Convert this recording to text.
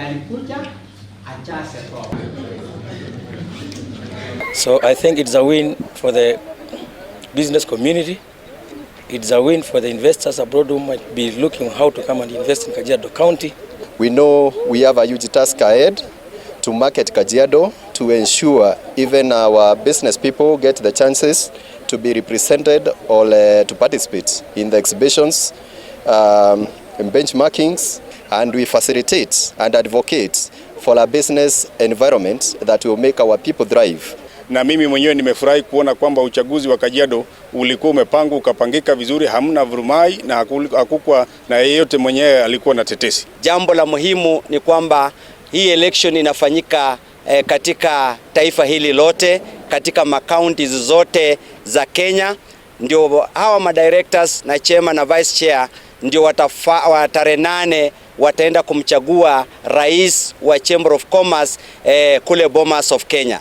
Alikuja ajaze fomu. So I think it's a win for the business community. It's a win for the investors abroad who might be looking how to come and invest in Kajiado County. We know we have a huge task ahead to market Kajiado, to ensure even our business people get the chances to be represented or to participate in the exhibitions, and benchmarkings, and we facilitate and advocate for a business environment that will make our people thrive. Na mimi mwenyewe nimefurahi kuona kwamba uchaguzi wa Kajiado ulikuwa umepangwa ukapangika vizuri, hamna vurumai na hakukuwa na yeyote mwenyewe alikuwa na tetesi. Jambo la muhimu ni kwamba hii election inafanyika katika taifa hili lote, katika makaunti zote za Kenya. Ndio hawa madirectors na chairman na vice chair ndio wa tarehe 8 wataenda kumchagua rais wa Chamber of Commerce kule Bomas of Kenya.